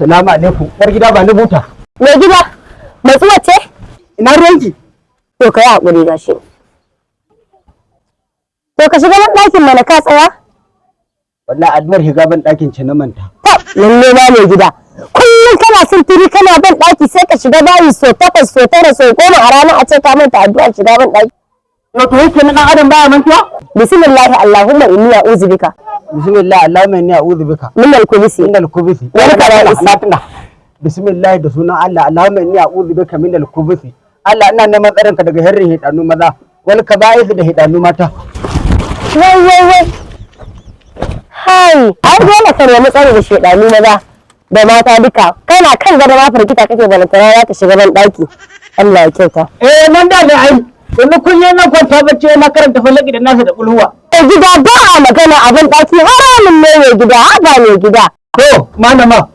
Salamu alaikum. Uwar gida, ba ni buta. Mai gida, matsuwa ce? Ina ruwanki? To, ka yi haƙuri, gashi. To, ka shiga ban ɗakin mana, ka tsaya? Wallahi addu'ar shiga ban ɗakin ce na manta. To, lalle ma mai gida. Kullum kana sintiri kana ban ɗaki, sai ka shiga bayi so 8, so 9, so 10 a rana, a ce ka manta addu'ar shiga ban ɗaki. To, yake na ɗan adam baya mantuwa? Bismillahi Allahumma inni a'udhu bika. Bismillah Allahumma inni a'udhu bika. Min al-khubuthi. Min al-khubuthi. Wal kaba'is. Na tuna. Bismillah, da sunan Allah, Allahumma inni a'udhu bika min al-khubuthi. Allah, ina neman tsarin ka daga sharrin shedanu maza wal kaba'is, da shedanu mata. Wai wai wai. Hai, ai dole ka nemi tsari da shedanu maza da mata duka. Kana kan gado ma firgita kake, balantana za ka shiga ban ɗaki. Allah ya kyauta. Eh, nan da ne ai. Yanzu kullum na kwanta bacci na karanta Falaki da Nasi da kulhuwa. Mai gida, ba a magana a ban ɗaki, haramun ne mai gida, haba mai gida. To, malama.